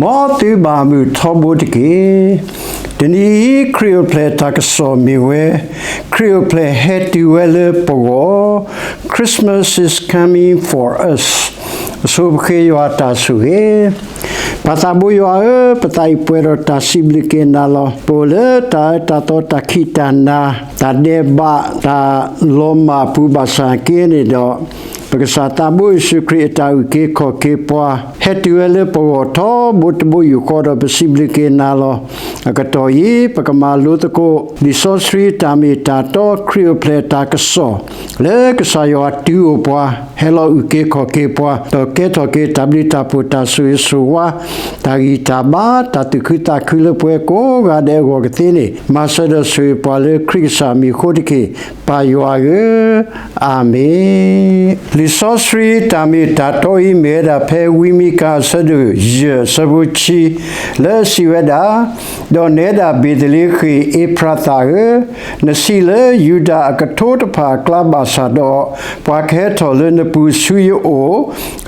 မ်သုဘၣ်မုာ်ထီဘိတက့ၢ်. တနံၤအံၤ ခရံာ်အိၣ်ဖျဲၣ်တၢ်ကစီၣ်မ့ၢ်ဝဲ, ခရံာ်အိၣ်ဖျဲၣ်ဟဲတုၤဝဲလၢပဂီၢ်, Christmas is coming for us. အဆိပဃ့ယွၤတၢ်ဆိၣ်ဂ့ၤ. ပၢ်သးဘိယွၤဧၢ, ပသးအံၤပှဲၤဒီးတၢ်စံးဘျုးက့ၤနၤလီၤ. ပအိၣ်လၢတၢ်အၢတၢ်သီတၢ်ခံးတၢ်နၤ, တၢ်ဒဲးဘးတၢ်လီၤမၢ်အပူၤဘၣ်ဆၣ်က့န့ၣ်ဒီး ပကစၢ်သးဘိယ့ၣ်ၡူးခရံာ်အတၢ်အုၣ်က့ၤခီၣ်က့ၤပှၤ ဟဲတုၤဝဲလၢပဂီၢ်ထီဘိတဘိယူၢ်ဃီဒီး ပစံးဘျုးက့ၤနၤလီၤ. အကတီၢ်အံၤ ပကမၤလိသကိး လံာ်စီဆှံတၢ်မ့ၢ်တၢ်တီ ခရံာ်အိၣ်ဖျဲၣ်တၢ်ကစီၣ် လၢကစၢ်ယွၤတုၤအိၣ်ပှၤ, ဟဲလီၤအုၣ်က့ၤခီၣ်က့ၤပှၤ, ဒီးကဲထီၣ်က့ၤတၢ်ဘျုးတၢ်ဖှိၣ်တၢ်ဆိၣ်ဂ့ၤဆိၣ်ဝါ, တၢ်ဂံၢ်တၢ်ဘါ, တၢ်သူၣ်ခုသးခုလၢပှၤကိးဂၤဒဲးအဂီၢ်ကသ့န့ၣ် မၤစၢၤဒီးဆိၣ်ဂ့ၤပှၤလၢခရံာ်ကစၢ်မံၤအဃိတက့ၢ်. ပၢ်ယွၤဧၢ, အၤမ့ၣ်. လံာ်စီဆှံတၢ်မ့ၢ်တၢ်တီအံၤမ့ၢ်ဝဲဒၣ်ဖဲဝံမံကၤအဆၢဒိၣ်ယဲၢ် အဆၢဖိခံ, လၢအစံးဝဲဒၣ်, ဒီးနဲဒၣ်ဘ့ၤသလ့ဃ့ၣ်အ့ဖရၤသးဧၢ, နဆံးလၢယူဒၤအကထိတဖၣ်အကျါဘၣ်ဆၣ်ဒီး, ပှၤကဟဲထီၣ်လၢနပူၤဆူယအိၣ်,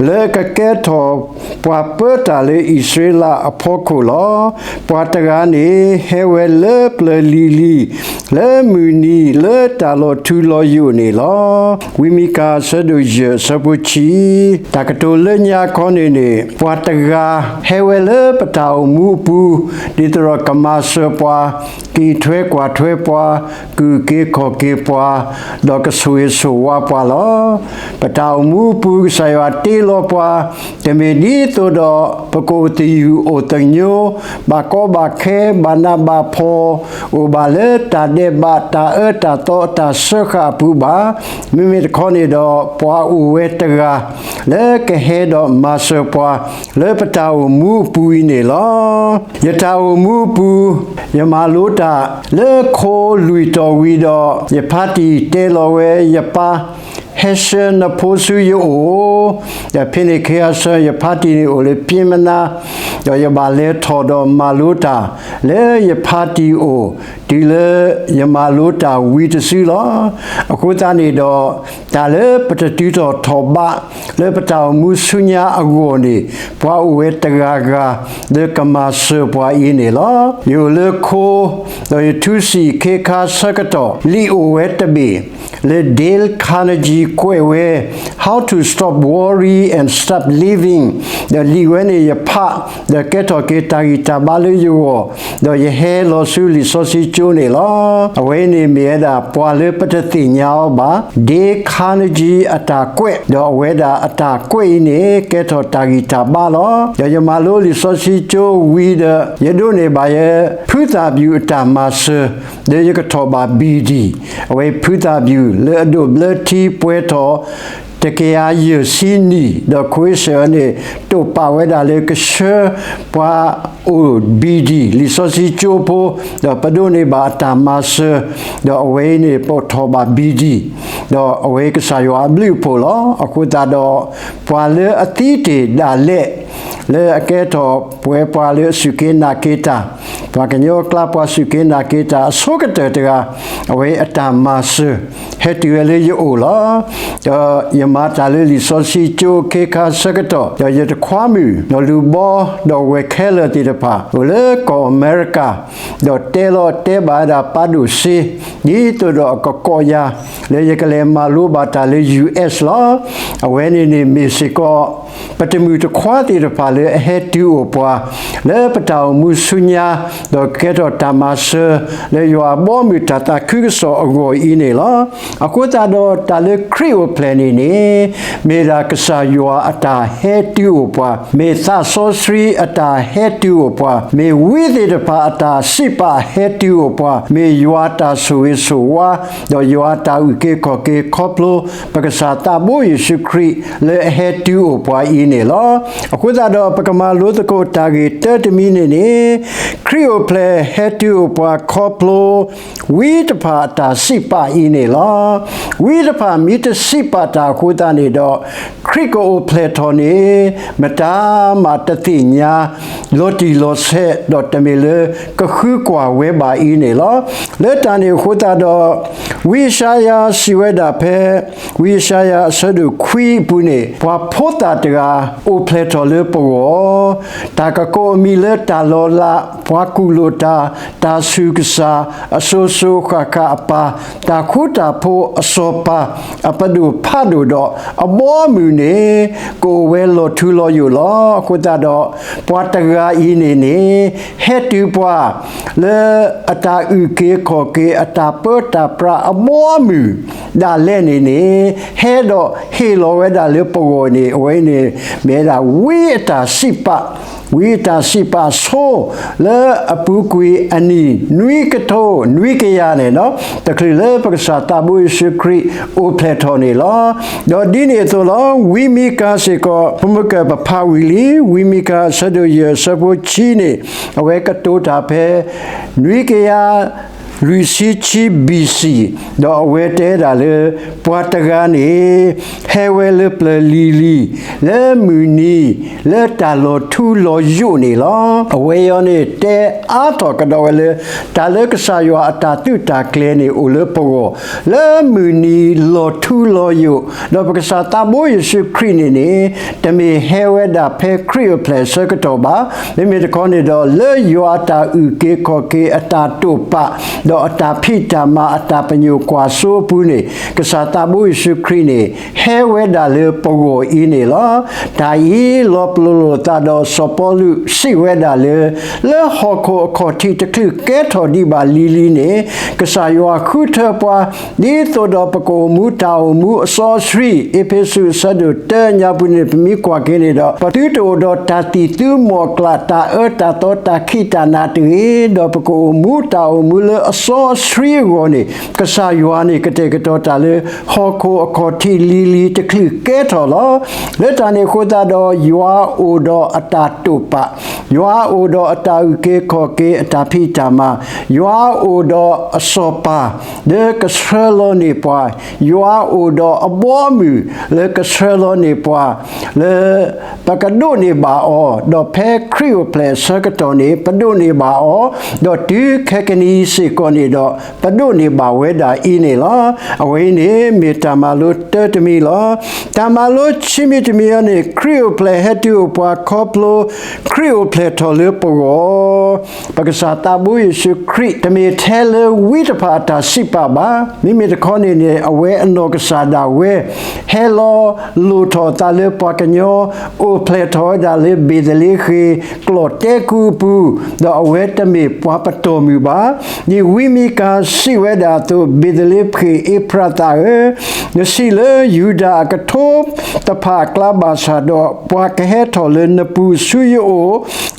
လၢကကဲထီၣ်ပှၤပၢတၢ်လၢအံၣ်စရ့လးအဖီခိၣ်လီၤ. ပှၤတဂၤန့ၣ် ဟဲဝဲလၢပျၢၤလံၤလံၤ လၢမုၢ်နံၤလၢတၢ်လီၤထူလီၤယိာ်န့ၣ်လီၤ. ဝံမံကၤအဆၢဒိၣ်ယဲၢ် အဆၢဖိခံ, တၢ်ကတိၤလၢညါခီန့ၣ်န့ၣ် ပှၤတဂၤဟဲဝဲလၢပတၢ်အိၣ်မူအပူၤ, ဒ်သိးဒီးကမၤစၢၤပှၤ, ကအံးထွဲကွၢ်ထွဲပှၤ, ကအုၣ်က့ၤခီၣ်က့ၤပှၤ, ဒီးကဆိၣ်ဂ့ၤဆိၣ်ဝါပှၤလီၤ. ပတၢ်အိၣ်မူအပူၤ ကစၢ်ယွၤတ့လီၤပှၤ, တမ့ၢ်ဒ်သိးဒီး ပကအိၣ်သယုၢ်အိၣ်သညိ, ဘၣ်ကီဘၣ်ခဲ, ဘၣ်နးဘၣ်ဖှီၣ်, အိၣ်ဘၣ်လၢတၢ်ဒဲးဘးတၢ်အၢတၢ်သီအတၢ်စၢဃာ်အပူၤဘၣ်. မ့မ့ၢ်တခီန့ၣ်ဒီး ပှၤအိၣ်ဝဲတဂၤ လၢကဟဲဒီးမၤစၢၤပှၤ လၢပတၢ်အိၣ်မူအပူၤအံၤန့ၣ်လီၤ. ယတၢ်အိၣ်မူအပူၤ ယမၤလိတၢ်လၢခိလွံၢ်တီၢ်ဝံၤဒီး ယဖါတံၢ်တဲလီၤဝဲယပၢ်, ဟဲဆှၢနဖိဆူယအိၣ်, ဒီးဖဲန့ၣ်ခ့အဆၢ ယဖါတံၢ်န့ၣ်အိၣ်လၢပျ့မနါ, ဒီးယဘၣ်လဲၤထီၣ်ဒီးမၤလိတၢ်လၢယဖါတံၢ်အအိၣ် တုၤလၢယမၤလိတၢ်ဝံၤတစုလီၤ. အဃိသတးန့ၣ်ဒီး တၢ်လၢပတတုၤထီၣ်ထီၣ်ဘး လၢပတၢ်အိၣ်မူဆူညါအဂီၢ်န့ၣ် ပှၤအိၣ်ဝဲတဂၤဂၤ လၢကမၤစၢၤပှၤအံၤန့ၣ်လီၤ. ယအိၣ်လၢခိ ဒီးယထူစံာ်ခ့ခါဆၢကတီၢ် လံာ်အိၣ်ဝဲတဘ့ၣ် လၢ Dale Carnegie ကွဲးဝဲ How to Stop Worry and Start Living ဒီးလံာ်ဝဲန့ၣ်ယဖး ဒီးကဲထီၣ်က့ၤတၢ်ဂံၢ်တၢ်ဘါလၢယဂီၢ်, ဒီးယဟဲလီၤဆူလံာ်စီဆှံကၠိန့ၣ်လီၤ. အဝဲအံၤန့ၣ်မ့ၢ်ဝဲဒၣ်ပှၤလၢပတသ့ၣ်ညါအီၤဘၣ် Dale Carnegie အတၢ်ကွဲး, ဒီးအဝဲဒၣ်အတၢ်ကွဲးအံၤန့ၣ် ကဲထီၣ်တၢ်ဂံၢ်တၢ်ဘါလီၤ. ဒီးယမၤလိလံာ်စီဆှံကၠိဝံၤဒီး ယဒိးန့ၢ်ဘၣ်ယဲ ဖုသၣ်ဘျူးအတၢ်မၤစၢၤ လၢယကထီၣ်ဘၣ် ဘံၣ်ဒံၣ်, အဝဲဖုသၣ်ဘျူးလၢအဒိးဘျၢထံပှဲၤထီၣ် တကယၤယဲၢ်ဆံနံၣ်, ဒီးခွ့စၢၤအန့ၣ် တိာ်ပာ်ဝဲဒၣ်လၢကဆှၢပှၤအိၣ်ဘံၣ်ဒံၣ် လံာ်စီဆှံကၠိဖိ, ဒီးပဒိးန့ၢ်ဘၣ်အတၢ်မၤစၢၤ, ဒီးအဝဲအံၤန့ၣ် ပထီၣ်ဘၣ်ဘံၣ်ဒံၣ်, ဒီးအဝဲကစၢ်ယွၤအဘျုးအဖှိၣ်လီၤ. အဃိသတးဒီး ပှၤလၢအသံတ့ၢ်ဒၣ်လဲာ် လၢအကဲထီၣ်ပဝဲပှၤလၢအစူၢ်က့ၤနာ်က့ၤတၢ်, ပှၤကညီအကျါပှၤစူၢ်က့ၤနာ်က့ၤတၢ်အဆိကတၢၢ်တဂၤ, အဝဲအတၢ်မၤစၢၤ ဟဲတုၤဝဲလၢယအိၣ်လီၤ. ဒီးယမၤတၢ်လၢလံာ်စီဆှံကၠိခ့ခါဆၢကတီၢ်, ဒီးယတခွါမုၣ် ဒီးလူၤဘီ ဒီးဝဲၢ်ခဲလၢာ်သ့ၣ်တဖၣ် အိၣ်လၢကီၢ်အမဲရကၤ, ဒီးတဲလီၤတဲဘၣ်ဝဲဒၣ်ပၢ်ဒိၣ်စ့ ဒ်သိးဒီးအကကိးယၤ လၢယကလဲၤမၤလိဘၣ်တၢ်လၢ ယူၢ်အ့း လီၤ. အဝဲန့ၣ်န့ၣ်မ့ၢ်စ့ၢ်ကီး ပတမှံၤတခွါသ့ၣ်တဖၣ်လၢအဟဲတုၤအိၣ်ပှၤ လၢပတၢ်အိၣ်မူဆူညါ, ဒီးကဲထီၣ်တၢ်မၤစၢၤ လၢယွၤအဘီအမုၢ်တၢ်သးခုကစီၣ်အဂီၢ်အံၤန့ၣ်လီၤ. အဃိသတးဒီးတၢ်လၢခရံာ်အိၣ်ဖျဲၣ်န့ၣ်န့ၣ် မ့ၢ်ဒၣ်ကစၢ်ယွၤအတၢ်ဟဲတုၤအိၣ်ပှၤ, မ့ၢ်သးစီဆှံအတၢ်ဟဲတုၤအိၣ်ပှၤ, မ့ၢ်ဝံသ့ၣ်တဖၣ်အတၢ်စံးပာ်ဟဲတုၤအိၣ်ပှၤ, မ့ၢ်ယွၤတၢ်ဆိၣ်ဂ့ၤဆိၣ်ဝါ ဒီးယွၤတၢ်အုၣ်က့ၤခီၣ်က့ၤခီဖျိ ပကစၢ်သးဘိယ့ၣ်ၡူးခရံာ်လၢအဟဲတုၤအိၣ်ပှၤအံၤန့ၣ်လီၤ. အဃိသတးဒီးပကမၤလိသကိးတၢ်ဂ့ၢ်တၢတမံၤန့ၣ်န့ၣ် ခရံာ်အိၣ်ဖျဲၣ်ဟဲတုၤအိၣ်ပှၤခီဖျိ ဝံတဖၣ်အတၢ်စံးပာ်အံၤန့ၣ်လီၤ. ဝံတဖၣ်မ့ၢ်တစံးပာ်တၢ်အဃိသတးန့ၣ်ဒီး ခရံာ်ကအိၣ်ဖျဲၣ်ထီၣ်န့ၣ် မတၤမးတသ့ၣ်ညါ လီၤတံၢ်လီၤဆဲး ဒီးတမ့ၢ်လၢကဃုကွၢ်ဝဲဘၣ်အံၤန့ၣ်လီၤ. လၢတၢ်န့ၣ်အဃိသတးဒီး ဝံယၡါယၤစံးဝဲဒၣ်ဖဲ ဝံယၡါယၤအဆၢဒိၣ်ခွံအပူၤန့ၣ် ပှၤဖိသၣ်တဂၤ အိၣ်ဖျဲၣ်ထီၣ်လၢပဂီၢ်, တၢ်ကကိးအမံၤလၢတၢ်လီၤလး, ပှၤကူၣ်လိာ်တၢ်, တၢ်ဆူၣ်ကစၢ်, အစိၤစိၤဃၣ်ဃၣ်အပၢ်, တၢ်ဃူတၢ်ဖိးအစီၤပၤ, အပဒိၣ်ဖးဒိၣ်ဒီး အဘီအမုၢ်န့ၣ် ကအိၣ်ဝဲလီၤထူလီၤယိာ်လီၤ. အဃိသတးဒီး ပှၤတဂၤအံၤန့ၣ်န့ၣ် ဟဲတုၤပှၤ လၢအတၢ်အုၣ်က့ၤခီၣ်က့ၤအတၢ်ပၢတၢ်ပြးအဘီအမုၢ်ဒၣ်လဲာ်န့ၣ်န့ၣ် ဟဲဒီးဟ့ၣ်လီၤဝဲဒၣ်လၢပဂီၢ်န့ၣ် အဝဲန့ၣ် မ့ၢ်ဝဲဒၣ်ဝံအတၢ်စံးပာ်, ဝံအတၢ်စံးပာ်ဆိ လၢအပူၤကွံာ်အနံၣ်နွံကထိနွံကယၤန့ၣ်လီၤ. တချုးလၢပကစၢ်သးဘိယ့ၣ်ၡူးခရံာ်အိၣ်ဖျဲၣ်ထီၣ်န့ၣ်လီၤ. ဒီးဒ်န့ၣ်အသိးလီၤ. ဝံမံကၤစ့ၢ်ကီး ဖိမုၣ်ကၢၢ်ပဖးဝံၤလံ, ဝံမံကၤအဆၢဒိၣ်ယဲၢ်အဆၢဖိဆံန့ၣ် အဝဲကတိၤတၢ်ဖဲ နွံကယၤ လွံၢ်ဆံဆံ ဘီၣ်စံၣ်, ဒီးအဝဲတဲဒၣ်လၢ ပှၤတဂၤန့ၣ် ဟဲဝဲလၢပျၢၤလံၤလံၤ လၢမုၢ်နံၤ လၢတၢ်လီၤထူလီၤယိာ်န့ၣ်လီၤ. အဝဲအံၤန့ၣ် တဲအါထီၣ်ကဒီးဝဲလၢ တၢ်လၢကစၢ်ယွၤအတၢ်သုးတၢ်ကျဲၤန့ၣ် အိၣ်လၢပဂီၢ် လၢမုၢ်နံၤလီၤထူလီၤယိာ်, ဒီးပကစၢ်သးဘိယ့ၣ်ၡူးခရံာ်န့ၣ်န့ၣ် တမ့ၢ်ဟဲဝဲဒၣ်ဖဲခရံာ်အိၣ်ဖျဲၣ်အဆၢကတီၢ်ဘၣ်. မ့မ့ၢ်တခီန့ၣ်ဒီး လၢယွၤအတၢ်အုၣ်က့ၤခီၣ်က့ၤအတၢ်တိာ်ပာ် ဒီးအတၢ်ဖံးတၢ်မၤ အတၢ်ပညိၣ်ကွၢ်စိအပူၤန့ၣ် ကစၢ်သးဘိယ့ၣ်ၡူးခရံာ်န့ၣ် ဟဲဝဲဒၣ်လၢပဂီၢ်အံၤန့ၣ်လီၤ. တၢ်အံၤလီၤပလိာ်လိာ်သးဒီးစီၤပီလူးစံးဝဲဒၣ်လၢ လၢဟီၣ်ခိၣ်အခီၣ်ထံးတချုးကဲထီၣ်ဒံးဘၣ်လံၤလံၤန့ၣ် ကစၢ်ယွၤဃုထၢပှၤ ဒ်သိးဒီးပကအိၣ်မူတၢ်အိၣ်မူအစီအဆှံ, အ့းဖ့းစူးအဆၢဒိၣ်တၢ ညါပူၤန့ၣ် ပမ့ၢ်ကွၢ်က့ၤန့ၣ်ဒီး ပသုတအိၣ်ဒီးတၢ်သံၣ်သူမီၢ်ကျၢ် တၢ်အၢတၢ်သီ တၢ်ခံးတၢ်နၤတဂ့ၤ, ဒီးပကအိၣ်မူတၢ်အိၣ်မူလၢအစီအဆှံအဂီၢ်န့ၣ် ကစၢ်ယွၤန့ၣ် ကတဲာ်ကတီၤတၢ်လၢ ဟီၣ်ခိၣ်အခီၣ်ထံးလံၤလံၤတချုးကဲထီၣ်လီၤ. လၢတၢ်န့ၣ်အဃိသတးဒီး ယွၤအိၣ်ဒီးအတၢ်တိာ်ပာ်, ယွၤအိၣ်ဒီးအတၢ်အုၣ်က့ၤခီၣ်က့ၤအတၢ်ဖံးတၢ်မၤ, ယွၤအိၣ်ဒီးအစီၤပၤ လၢကဆှၢလီၤန့ၢ်ပှၤ, ယွၤအိၣ်ဒီးအဘီအမုၢ် လၢကဆှၢလီၤန့ၢ်ပှၤ လၢ ပကဒိးန့ၢ်ဘၣ်အီၤ, ဒီးဖဲခရံာ်အိၣ်ဖျဲၣ်အဆၢကတီၢ်န့ၣ် ပဒိးန့ၢ်ဘၣ်အီၤ, ဒီးတုၤခဲကနံၣ်အံၤစ့ၢ်ကီးန့ၣ်ဒီး ပဒိးန့ၢ်ဘၣ်ဝဲဒၣ်အံၤန့ၣ်လီၤ. အဝဲအံၤန့ၣ် မ့ၢ်တၢ်မၤလိတၢတမံၤလီၤ. တၢ်မၤလိခံမံၤတမံၤအံၤန့ၣ် ခရံာ်အိၣ်ဖျဲၣ်ဟဲတုၤအိၣ်ပှၤခီဖျိ ခရံာ်အိၣ်ဖျဲၣ်ထီၣ်လၢပဂီၢ် ပကစၢ်သးဘိယ့ၣ်ၡူးခရံာ် တမ့ၢ်ထဲလၢဝံတဖၣ်အတၢ်စံးပာ်ဘၣ်. မ့မ့ၢ်တခီန့ၣ်န့ၣ် အဝဲအနီၢ်ကစၢ်ဒၣ်ဝဲ ဟဲလီၤလိၣ်ထီၣ်အသးလၢပှၤကညီ အိၣ်ဖျဲၣ်ထီၣ်ဝဲဒၣ်လၢဘ့းသလ့ဃ့ၣ် ကျီၣ်တဲကူအပူၤ, ဒီးအဝဲတမ့ၢ်ပှၤပတီၢ်မုၢ်ဘၣ်. ဒ်ဝံမံကၤစံးဝဲဒၣ်အသိး ဘ့းသလ့ဃ့ၣ်အ့ဖရးသးဧၢ, နစံးလၢယူဒၤအကထိတဖၣ်အကျါဘၣ်ဆၣ်ဒီး ပှၤကဟဲထီၣ်လၢနပူၤဆူယအိၣ်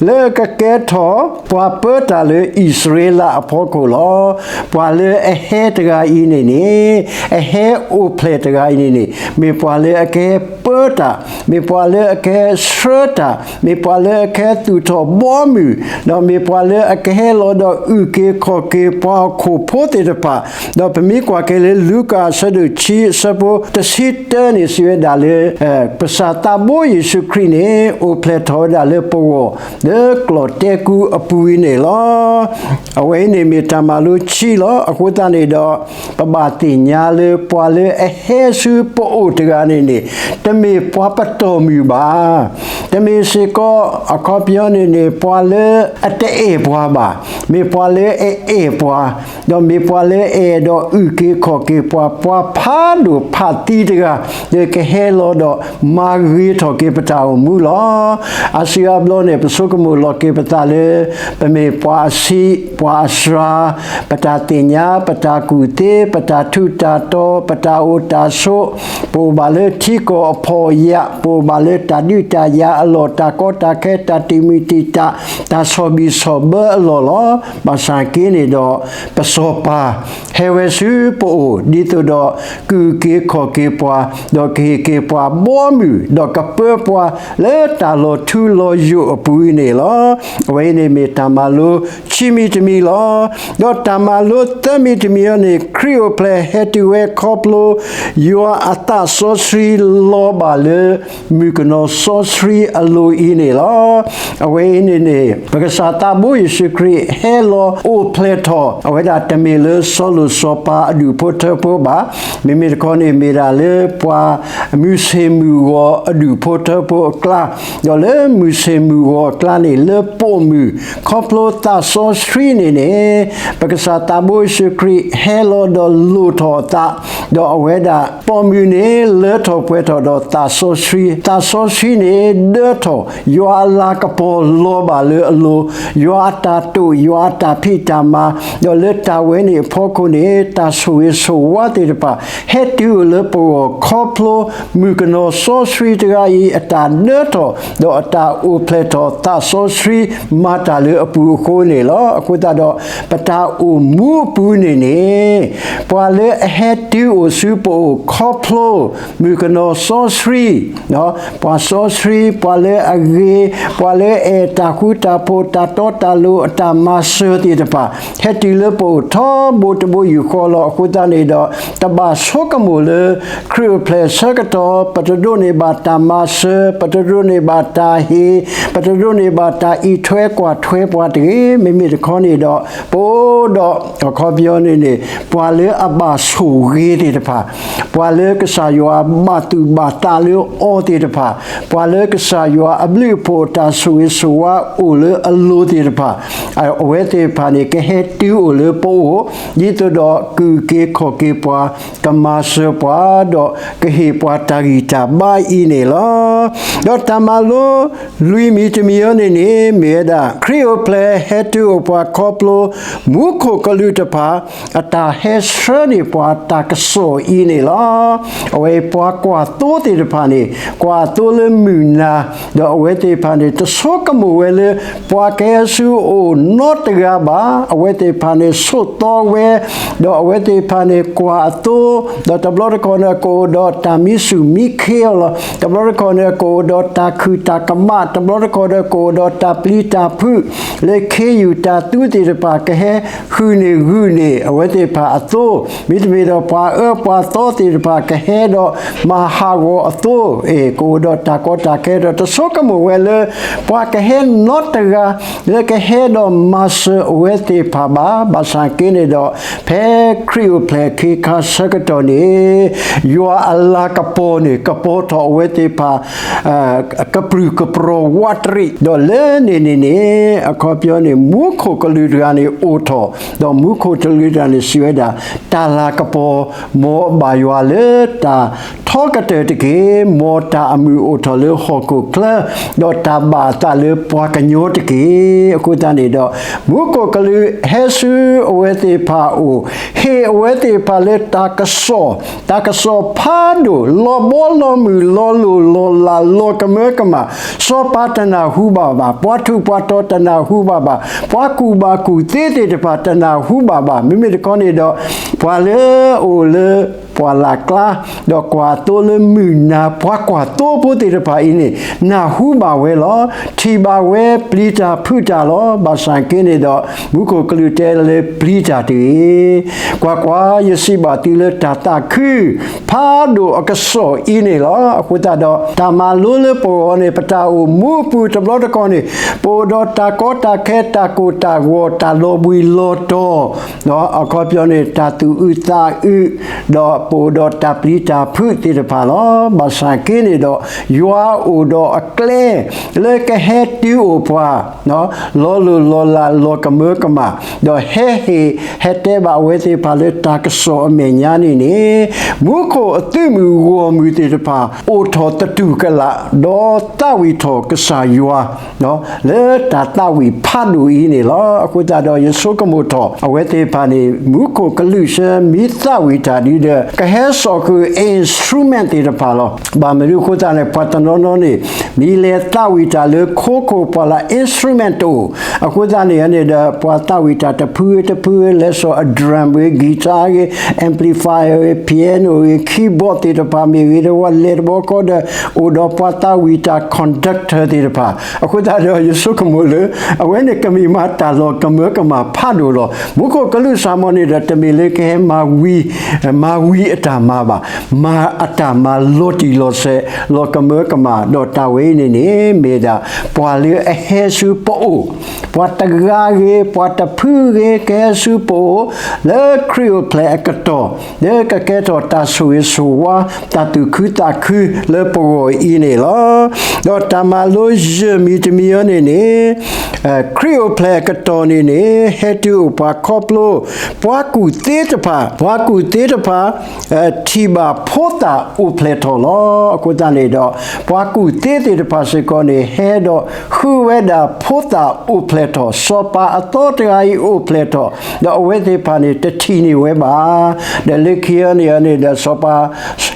လၢအကကဲထီၣ်ပှၤပၢတၢ်လၢအံၣ်စရ့လးအဖီခိၣ်လီၤ. ပှၤလၢအဟဲတဂၤအံၤန့ၣ်န့ၣ်, အဟဲအိၣ်ဖျဲၣ်တဂၤအံၤန့ၣ်န့ၣ်, မ့ၢ်ပှၤလၢအကဟဲပၢတၢ်, မ့ၢ်ပှၤလၢအကဟဲဆှၢတၢ်, မ့ၢ်ပှၤလၢအကဟဲသူၣ်ထီၣ်ဘီမုၢ်, ဒီးမ့ၢ်ပှၤလၢအကဟဲလီၤဒီးအုၣ်က့ၤခီၣ်က့ၤပှၤဟီၣ်ခိၣ်ဖိသ့ၣ်တဖၣ်, ဒီးပမ့ၢ်ကွၢ်က့ၤလၢလူၤကၣ်အဆၢဒိၣ်ခံအဆၢဖိတဆံတၢန့ၣ် စံးဝဲဒၣ်လၢ ပကစၢ်သးဘိယ့ၣ်ၡူးခရံာ်န့ၣ် အိၣ်ဖျဲၣ်ထီၣ်ဝဲဒၣ်လၢပဂီၢ် လၢကျီၣ်တဲကူအပူၤအံၤန့ၣ်လီၤ. အဝဲအံၤန့ၣ်မ့ၢ်တၢ်မၤလိခံလီၤ. အဃိသတးန့ၣ်ဒီး ပဘၣ်သ့ၣ်ညါလၢပှၤလၢအဟဲဆူပအိၣ်တဂၤန့ၣ်န့ၣ် တမ့ၢ်ပှၤပတီၢ်မုၢ်ဘၣ်. တမ့ၢ်စ့ၢ်ကီးအခီပညီန့ၣ်န့ၣ် ပှၤလၢအတအဲၣ်ပှၤဘၣ်. မ့ၢ်ပှၤလၢအအဲၣ်ပှၤ ဒီးမ့ၢ်ပှၤလၢအအဲၣ်ဒိးအုၣ်က့ၤခီၣ်က့ၤပှၤ, ပှၤဖးဒိၣ်ဖးသံတဂၤ လၢကဟဲလီၤဒီးမၤဂ့ၤထီၣ်က့ၤပတၢ်အိၣ်မူလီၤ. အါစုအါဘျီန့ၣ် ပဆိကမိၣ်လီၤက့ၤပသးလၢ ပမ့ၢ်ပှၤအဆံး ပှၤအစှၤ, ပတၢ်သ့ၣ်ညါ, ပတၢ်ကူၣ်သ့, ပတၢ်ထူးတၢ်တီၤ, ပတၢ်အိၣ်တၢ်ဆိး, ပအိၣ်ဘၣ်လၢထံကီၢ်အဖှီၣ်ယာ်, ပအိၣ်ဘၣ်လၢတၢ်ဒုးတၢ်ယၤအလီၢ်, တၢ်ကီတၢ်ခဲ, တၢ်တံာ်မုၢ်တံာ်တာ်, တၢ်ဆီၣ်ဘံၣ်ဆီၣ်ဘၢအလီၢ်လီၤ. ဘၣ်ဆၣ်က့န့ၣ်ဒီး ပစီၤပၤ ဟဲဝဲဆူပအိၣ် ဒ်သိးဒီး ကအုၣ်က့ၤခီၣ်က့ၤပှၤ, ဒီးကဟ့ၣ်က့ၤပှၤဘီမုၢ်, ဒီးကပၢပှၤလၢတၢ်လီၤထူလီၤယိာ်အပူၤအံၤန့ၣ်လီၤ. အဝဲအံၤန့ၣ်မ့ၢ်တၢ်မၤလိခံမံၤတမံၤလီၤ. ဒီးတၢ်မၤလိသၢမံၤတမံၤအံၤန့ၣ် ခရံာ်အိၣ်ဖျဲၣ်ဟဲတုၤဝဲခီဖျိ ယွၤအသးစီဆှံလီၤဘၣ်လၢ မုၣ်ကနီၤစီဆှံအလိၤအံၤန့ၣ်လီၤ. အဝဲအံၤန့ၣ်န့ၣ် ပကစၢ်သးဘိယ့ၣ်ၡူးခရံာ်ဟဲလီၤအိၣ်ဖျဲၣ်ထီၣ် အဝဲဒၣ်တမ့ၢ်လၢစီၤလိၤစီၤပၤအဒူၣ်ဖိထၢဖိဘၣ်. မ့မ့ၢ်တခီန့ၣ်မ့ၢ်ဒၣ်လၢပှၤမုၢ်ဆ့ၣ်မုၢ်ဂီၤအဒူၣ်ဖိထၢဖိအကျါ, ဒီးလၢမုၢ်ဆ့ၣ်မုၢ်ဂီၤအကျါန့ၣ် လၢပိာ်မုၣ်ခီဖျိသးစီဆှံန့ၣ်န့ၣ် ပကစၢ်သးဘိယ့ၣ်ၡူးခရံာ်ဟဲလီၤဒီးလိၣ်ထီၣ်အသး, ဒီးအဝဲဒၣ်ပိာ်မုၣ်န့ၣ် လၢထီၣ်ပှဲၤထီၣ်ဒီးသးစီဆှံ, သးစီဆှံန့ၣ်ဒၢထီၣ် ယွၤအလၤကပီၤလီၤဘၣ်လၢအလိၤ, ယွၤအတၢ်တိာ်, ယွၤအတၢ်ဖံးတၢ်မၤ, ဒီးလၢတၢ်ဝဲန့ၣ်အဖီခိၣ်န့ၣ် တၢ်ဆိၣ်ဂ့ၤဆိၣ်ဝါသ့ၣ်တဖၣ် ဟဲတုၤအိၣ်လၢပဂီၢ်ခီဖျိ မုၣ်ကနီၤစီဆှံတဂၤအံၤ အတၢ်ဒၢထီၣ် ဒီးအတၢ်အိၣ်ဖျဲၣ်ထီၣ်သးစီဆှံမၤတၢ်လၢအပူၤအဃိန့ၣ်လီၤ. အဃိသတးဒီး ပတၢ်အိၣ်မူအပူၤန့ၣ်န့ၣ် ပှၤလၢအဟဲတုၤအိၣ်ဆူပအိၣ်ခီဖျိ မုၣ်ကနီၤစီဆှံ, ပှၤစီဆှံ, ပှၤလၢအဂ့ၤ, ပှၤလၢအအဲၣ်တၢ်ဃူတၢ်ဖိး တၢ်တီတၢ်လိၤ အတၢ်မၤစၢၤသ့ၣ်တဖၣ် ဟဲတုၤလၢပအိၣ်ထီဘိတဘိယူၢ်ဃီလီၤ. အဃိသတးန့ၣ်ဒီး တဘၣ်ဆိကမိၣ်လၢ ခရံာ်အိၣ်ဖျဲၣ်ဆၢကတီၢ် ပတဒိးန့ၢ်ဘၣ်တၢ်မၤစၢၤ, ပတဒိးန့ၢ်ဘၣ်တၢ်ဟ့ၣ်, ပတဒိးန့ၢ်ဘၣ်တၢ်အံးထွဲကွၢ်ထွဲပှၤတဂ့ၤ. မ့မ့ၢ်တခီန့ၣ်ဒီး ပအိၣ်ဒီးအခီပညီန့ၣ်န့ၣ် ပှၤလၢအဘၣ်ဆိၣ်ဂ့ၤသ့ၣ်တဖၣ်, ပှၤလၢကစၢ်ယွၤဘၣ်သူၣ်ဘၣ်သးလၢအီၤသ့ၣ်တဖၣ်, ပှၤလၢကစၢ်ယွၤအဘျုးအဖှိၣ်အတၢ်ဆိၣ်ဂ့ၤဆိၣ်ဝါအိၣ်လၢအလိၤသ့ၣ်တဖၣ်, အဝဲသ့ၣ်တဖၣ်န့ၣ် ကဟဲတုၤအိၣ်လၢပအိၣ် ဒ်သိးဒီးကုၢ်က့ၤခီၣ်က့ၤပှၤ, ကမၤစၢၤပှၤ, ဒီးကဟ့ၣ်ပှၤတၢ်ဂံၢ်တၢ်ဘါအံၤန့ၣ်လီၤ. ဒီးတၢ်မၤလိလွံၢ်မံၤတမံၤအံၤန့ၣ်န့ၣ် မ့ၢ်ဝဲဒၣ် ခရံာ်အိၣ်ဖျဲၣ်ဟဲတုၤအိၣ်ပှၤခီဖျိ မူခိၣ်ကလူးတဖၣ် အတၢ်ဟဲဆှၢန့ၢ်ပှၤတၢ်ကစီၣ်အံၤန့ၣ်လီၤ. အဝဲပှၤကွၢ်သိသ့ၣ်တဖၣ်န့ၣ် ကွၢ်သိလၢမုၢ်နၤ, ဒီးအဝဲသ့ၣ်တဖၣ်န့ၣ် တဆိကမိၣ်ဝဲလၢ ပှၤကဟဲဆူအအိၣ်နီတဂၤဘၣ်. အဝဲသ့ၣ်တဖၣ်န့ၣ် ဆိးသီဝဲ, ဒီးအဝဲသ့ၣ်တဖၣ်န့ၣ် ကွၢ်အသိ, ဒီးတဘျီတခီၣ်န့ၣ် ကအိၣ်ဒီးတၢ်မံဆူၣ်မံခ့အီၤလီၤ. တဘျီတခီၣ်န့ၣ် ကအိၣ်ဒီးတၢ်ခုၣ်တၢ်ကမၣ်, တဘျီတခီၣ်န့ၣ် ကအိၣ်ဒီးတၢ်ပျံၤတၢ်ဖုး လၢခ့ယုၢ်တၢ်သူသ့ၣ်တဖၣ် ကဟဲဃုာ်န့ၢ်ဂုာ်န့ၢ် အဝဲသ့ၣ်တဖၣ်အသိ, မ့တမ့ၢ်ဒီးပှၤအၢပှၤသီသ့ၣ်တဖၣ် ကဟဲဒီးမၤဟးဂီၤအသိ, အ့ ကအိၣ်ဒီးတၢ်ကီတၢ်ခဲဒီး တဆိကမိၣ်ဝဲလၢ ပှၤကဟဲနီတဂၤ လၢကဟဲဒီးမၤစၢၤအဝဲသ့ၣ်တဖၣ်ဘၣ်. ဘၣ်ဆၣ်က့န့ၣ်ဒီး ဖဲခရံာ်အိၣ်ဖျဲၣ်အခ့အခါဆၢကတီၢ်န့ၣ် ယွၤအလၤကပီၤန့ၣ် ကပီၤထီၣ်အဝဲသ့ၣ်တဖၣ် ကပြုၢ်ကပြီၤဝးတရံး, ဒီးလၢန့ၣ်န့ၣ်န့ၣ် အခီပညီန့ၣ် မူခိၣ်ကလူးတဂၤန့ၣ်အိၣ်ထီၣ်, ဒီးမူခိၣ်ကလူးတဂၤန့ၣ် စံးဝဲဒၣ် တၢ်လၤကပီၤ မ်အဘၣ်ယွၤလၢတၢ်ထီကတၢၢ်တက့ၢ်. မ်တၢ်အမုာ်အိၣ်ထီၣ်လၢဟီၣ်ခိၣ်ချၢ, ဒီးတၢ်ဘၣ်အသးလၢပှၤကညီတက့ၢ်. အဃိသတးန့ၣ်ဒီး မူခိၣ်ကလူးဟဲဆူအဝဲသ့ၣ်တဖၣ်အအိၣ်, ဟ့ၣ်အဝဲသ့ၣ်တဖၣ်လၢတၢ်ကစီၣ်, တၢ်ကစီၣ်ဖးဒိၣ်, လီၤဘီလီၤမုၢ်, လီၤလိၢ်လီၤလး, လီၤကမၢကမၣ်, စီၤပၤတနၢ်ဟူဘၣ်ဘၣ်, ပှၤထူးပှၤတီၤတနၢ်ဟူဘၣ်ဘၣ်, ပှၤကူၣ်ဘၣ်ကူၣ်သ့သ့ၣ်တဖၣ်တနၢ်ဟူဘၣ်ဘၣ်. မ့မ့ၢ်တခီန့ၣ်ဒီး ပှၤလၢအအိၣ်လၢပှၢ်လၢ်ကျါ, ဒီးကွၢ်သိလၢမုၢ်နၤ, ပှၤကွၢ်သိဖိသ့ၣ်တဖၣ်အံၤန့ၣ် နၢ်ဟူဘၣ်ဝဲလီၤ. ထံၣ်ဘၣ်ဝဲပျံၤတၢ်ဖုးတၢ်လီၤ. ဘၣ်ဆၣ်က့န့ၣ်ဒီး မူခိၣ်ကလူးတဲလၢပျံၤတၢ်တဂ့ၤ. ကွၢ်ကွၢ်, ယစံးဘၣ်သုလၢတၢ်သးခု ဖးဒိၣ်အကစီၣ်အံၤန့ၣ်လီၤ. အဃိသတးဒီး တၢ်မၤလိလၢပဂီၢ်န့ၣ် ပတၢ်အိၣ်မူအပူၤတဘျီတခီၣ်န့ၣ် ပအိၣ်ဒီးတၢ်ကီတၢ်ခဲ တၢ်ကိၢ်တၢ်ဂီၤ တၢ်လီၤဘှံးလီၤတီၤ, အခီပညီန့ၣ် တၢ်သူၣ်အုးသးအုး, ဒီးပအိၣ်ဒီးတၢ်ပျံၤတၢ်ဖုးသ့ၣ်တဖၣ်လီၤ. ဘၣ်ဆၣ်က့န့ၣ်ဒီး ယွၤအိၣ်ဒီးအကျဲ လၢကဟဲတုၤအိၣ်ပှၤ လီၤလိၢ်လီၤလး လီၤကမၢကမၣ်, ဒီးဟဲဟ့ၣ် ဟဲတဲဘၣ်အဝဲသ့ၣ်တဖၣ်လၢတၢ်ကစီၣ်အမဲာ်ညါန့ၣ်န့ၣ် မူခိၣ်အသုးမုၢ်ဂီၢ်မုၢ်သ့ၣ်တဖၣ် အိၣ်ထီၣ်သတူၢ်ကလာ် ဒီးသးဝံၣ်ထီၣ်ကစၢ်ယွၤ လၢတၢ်သးဝံၣ်ဖးဒိၣ်အံၤန့ၣ်လီၤ. အဃိသတးဒီး ယဆိကမိၣ်ထီၣ် အဝဲသ့ၣ်တဖၣ်န့ၣ် မူခိၣ်ကလူးဆၢမ့ၢ်သးဝံၣ်တၢ်ဒ်ဒီး ကဟဲစိာ်ဃုာ် instrument သ့ၣ်တဖၣ်လီၤ. ဘၣ်မနုၤအဃိသတးန့ၣ် ပှၤတနီၤနီၤန့ၣ် မ့ၢ်လဲၤသးဝံၣ်တၢ်လၢခိခိၣ်ပှၢ်လၢ် instrument တအိၣ်. အဃိသတးန့ၣ်န့ၣ်ဒီး ပှၤသးဝံၣ်တၢ်တဖုတဖု လဲၤစိာ်အ drum ဂ့ၤ guitar ဂ့ၤ amplifier ဂ့ၤ piano ဂ့ၤ keyboard သ့ၣ်တဖၣ် မ့ၢ်ဂ့ၤတဝီ လဲၤတဘျီဃီဒီး အိၣ်ဒီးပှၤသးဝံၣ်တၢ် conductor သ့ၣ်တဖၣ်. အဃိသတးဒီး ယဆိကမိၣ်လၢ အဝဲန့ၣ်ကမ့ၢ်မးတၢ်လီၤကမၢကမၣ်ဖးဒိၣ်လီၤ. မူခိၣ်ကလူးစၢ်မီၤန့ၣ်ဒီး တမ့ၢ်လၢကဟဲမၤဝံၤ မၤဝံၤအတၢ်မၤဘၣ်, မၤအတၢ်မၤလီၤတံၢ်လီၤဆဲး လီၤကမၢကမၣ်, ဒီးတၢ်ဝဲအံၤန့ၣ်န့ၣ် မ့ၢ်ဒၣ် ပှၤလၢအဟဲဆူပအိၣ်, ပှၤတဂၤဂ့ၤ ပှၤတဖုဂ့ၤ ကဟဲဆူပအိၣ် လၢခရံာ်အိၣ်ဖျဲၣ်အကတီၢ် လၢကကဲထီၣ်တၢ်ဆိၣ်ဂ့ၤဆိၣ်ဝါ တၢ်သူၣ်ခုသးခုလၢပဂီၢ်အံၤန့ၣ်လီၤ. ဒီးတၢ်မၤလိယဲၢ်မံၤတမံၤအံၤန့ၣ်န့ၣ် ခရံာ်အိၣ်ဖျဲၣ်အကတီၢ်န့ၣ်န့ၣ် ဟဲတုၤအိၣ်ပှၤခီဖျိ ပှၤကူၣ်သ့တဖၣ်, ပှၤကူၣ်သ့တဖၣ် ထံၣ်ဘၣ်ဖိသၣ်အိၣ်ဖျဲၣ်ထီၣ်လီၤ. အဃိသတးန့ၣ်ဒီး ပှၤကူၣ်သ့သ့ၣ်တဖၣ်စ့ၢ်ကီးန့ၣ် ဟဲဒီးဃုဝဲဒၣ်ဖိသၣ်အိၣ်ဖျဲၣ်ထီၣ်, စီၤပၤအသီတဂၤအံၤအိၣ်ဖျဲၣ်ထီၣ်, ဒီးအဝဲသ့ၣ်တဖၣ်န့ၣ် တထံၣ်န့ၢ်ဝဲဘၣ်. ဒီးလၢခံအံၤန့ၣ်န့ၣ်ဒီး စီၤပၤ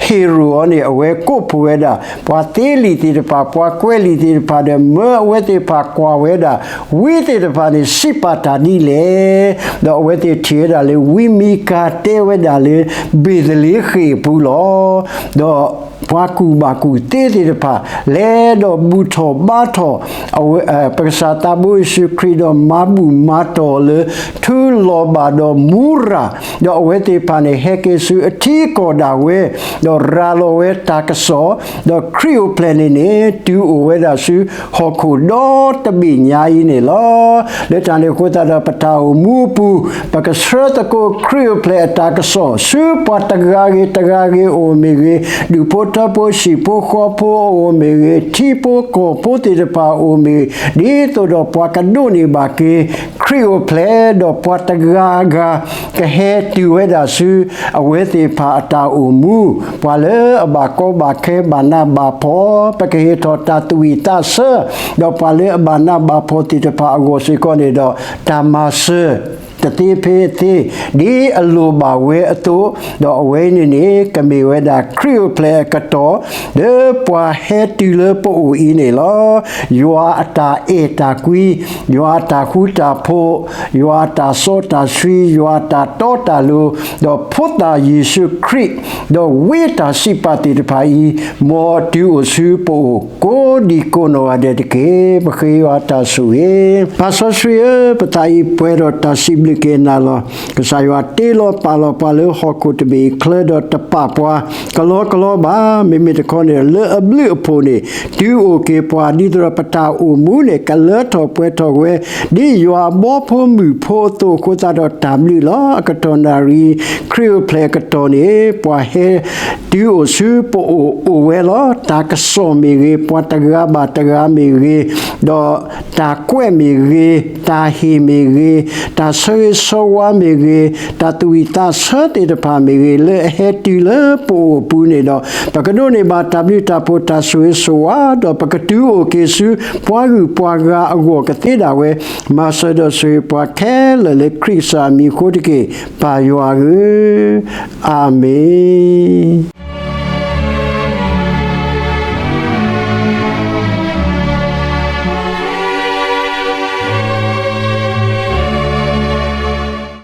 ဟ့ရိၣ်အံၤန့ၣ် အဝဲကိးဖှိၣ်ဝဲဒၣ် ပှၤသ့လံာ်သ့ၣ်တဖၣ်, ပှၤကွဲးလံာ်သ့ၣ်တဖၣ်ဒီး မၢအဝဲသ့ၣ်တဖၣ်ကွၢ်ဝဲဒၣ် ဝံသ့ၣ်တဖၣ်န့ၣ် စံးပာ်တၢ်ဒ်လဲၣ်. ဒီးအဝဲသ့ၣ်ထံၣ်ဝဲဒၣ်လၢ ဝံမံကၤတဲဝဲဒၣ်လၢ ဘ့ၣ်သလ့ဃ့ၣ်အပူၤလီၤ. ဒီးပှၤကူၣ်ဘၣ်ကူၣ်သ့သ့ၣ်တဖၣ် လဲၤဒီးဘူၣ်ထီၣ်ဘါထီၣ် အဝဲ ပကစၢ်သးဘိယ့ၣ်ၡူးခရံာ် ဒီးမၤဘူၣ်မၤတီၢ်လၢ ထူလီၤဘၣ်ဒီးမူရၤ, ဒီးအဝဲသ့ၣ်တဖၣ်န့ၣ် ဟဲက့ၤဆူအထံအကီၢ်ဒၣ်ဝဲ, ဒီးရၤလီၤဝဲတၢ်ကစီၣ်, ဒီးခရံာ်အိၣ်ဖျဲၣ်န့ၣ်န့ၣ် တုၤအိၣ်ဝဲဒၣ်ဆူဟီၣ်ခိၣ်ဒီတဘ့ၣ်ညါအံၤန့ၣ်လီၤ. လၢတၢ်န့ၣ်အဃိသတးဒီး ပတၢ်အိၣ်မူအပူၤ ပကဆှၢသကိးခရံာ်အိၣ်ဖျဲၣ်အတၢ်ကစီၣ် ဆူပှၤတဂၤဂ့ၤတဂၤဂ့ၤအအိၣ်မ့ၢ်ဂ့ၤ, ဒူၣ်ဖိထၢဖိဟံၣ်ဖိဃီဖိအအိၣ်မ့ၢ်ဂ့ၤ, ထံဖိကီၢ်ဖိသ့ၣ်တဖၣ်အအိၣ်မ့ၢ်ဂ့ၤ, ဒ်သိးဒီးပှၤကဒိးန့ၢ်ဘၣ်က့ၤ ခရံာ်အိၣ်ဖျဲၣ်, ဒီးပှၤတဂၤဂၤ ကဟဲတုၤဝဲဒၣ်ဆူ အဝဲသ့ၣ်တဖၣ်အတၢ်အိၣ်မူ, ပှၤလၢအဘၣ်ကီဘၣ်ခဲဘၣ်နးဘၣ်ဖှီၣ်, ပကဟ့ၣ်ထီၣ်တၢ်သူၣ်ဝံၣ်သးဆၢ, ဒီးပှၤလၢအဘၣ်နးဘၣ်ဖှီၣ်သ့ၣ်တဖၣ်အဂီၢ်စ့ၢ်ကီးန့ၣ်ဒီး တၢ်မၤစၢၤ တသ့ဖဲအသ့ ဒ်အလိၣ်ဘၣ်ဝဲအသိး, ဒီးအဝဲန့ၣ်န့ၣ် ကမ့ၢ်ဝဲဒၣ်ခရံာ်အိၣ်ဖျဲၣ်အကတီၢ် လၢပှၤဟဲတုၤလၢပအိၣ်အံၤန့ၣ်လီၤ. ယွၤအတၢ်အဲၣ်တၢ်ကွံ, ယွၤအတၢ်ဃူတၢ်ဖိး, ယွၤအတၢ်စီတၢ်ဆှံ, ယွၤအတၢ်တီတၢ်လိၤ, ဒီးဖိသၣ်ယ့ၣ်ၡူးခရံာ်, ဒီးဝံအတၢ်စံးပာ်သ့ၣ်တဖၣ်အံၤ, မ်တုၤအိၣ်ဆူပအိၣ် ကိးဒံကိးနီၢ်ဂၤဒဲးတက့ၢ်. ပဃ့ယွၤတၢ်ဆိၣ်ဂ့ၤ. ပၢ်စီဆှံဧၢ, ပသးအံၤပှဲၤဒီးတၢ်စံးဘျုးက့ၤနၤလီၤ. ကစၢ်ယွၤတ့လီၤပာ်လီၤပှၤလၢဟီၣ်ခိၣ်တဘ့ၣ်အချၢဒီးတပာ်ပှၤ ကလီကလီဘၣ်. မ့မ့ၢ်တခီန့ၣ် လၢအဘျုးအဖှိၣ်န့ၣ် တုၤအိၣ်က့ၤပှၤ ဒ်သိးဒီးပတၢ်အိၣ်မူန့ၣ် ကလၢထီၣ်ပှဲၤထီၣ်ဝဲ ဒ်ယွၤအဘီဖိမုၢ်ဖိအသိးအဃိသတးဒီးတၢ်ဘျုးလီၤ. အကတီၢ်နၣ်ရံၣ် ခရံာ်အိၣ်ဖျဲၣ်အကတီၢ်န့ၣ် ပှၤဟဲတုၤအိၣ်ဆူပအိၣ်အိၣ်ဝဲလီၤ. တၢ်ကစီၣ်မ့ၢ်ဂ့ၤ, ပှၤတဂၤဘၣ်တဂၤမ့ၢ်ဂ့ၤ, ဒီးတၢ်ကွဲးမ့ၢ်ဂ့ၤ, တၢ်ဟ့ၣ်မ့ၢ်ဂ့ၤ, တၢ်ဆၢဂ့ၤဆၢဝါမ့ၢ်ဂ့ၤ, တၢ်သူၣ်ဝံၣ်သးဆၢသ့ၣ်တဖၣ်မ့ၢ်ဂ့ၤ, လၢအဟဲတုၤလၢပအိၣ်အပူၤန့ၣ်ဒီး ပကဒိးန့ၢ်ဘၣ်တၢ်ဘျုးတၢ်ဖှိၣ်တၢ်ဆိၣ်ဂ့ၤဆိၣ်ဝါ, ဒီးပကတုၤအိၣ်က့ၤဆူပှၤဂုၤပှၤဂၤအဂီၢ်ကသ့ဒၣ်ဝဲ, မၤစၢၤဒီးဆိၣ်ဂ့ၤပှၤခဲလၢာ်လၢခရံာ်ကစၢ်အမံၤအဃိတက့ၢ်, ပၢ်ယွၤဧၢ, အၤမ့ၣ်.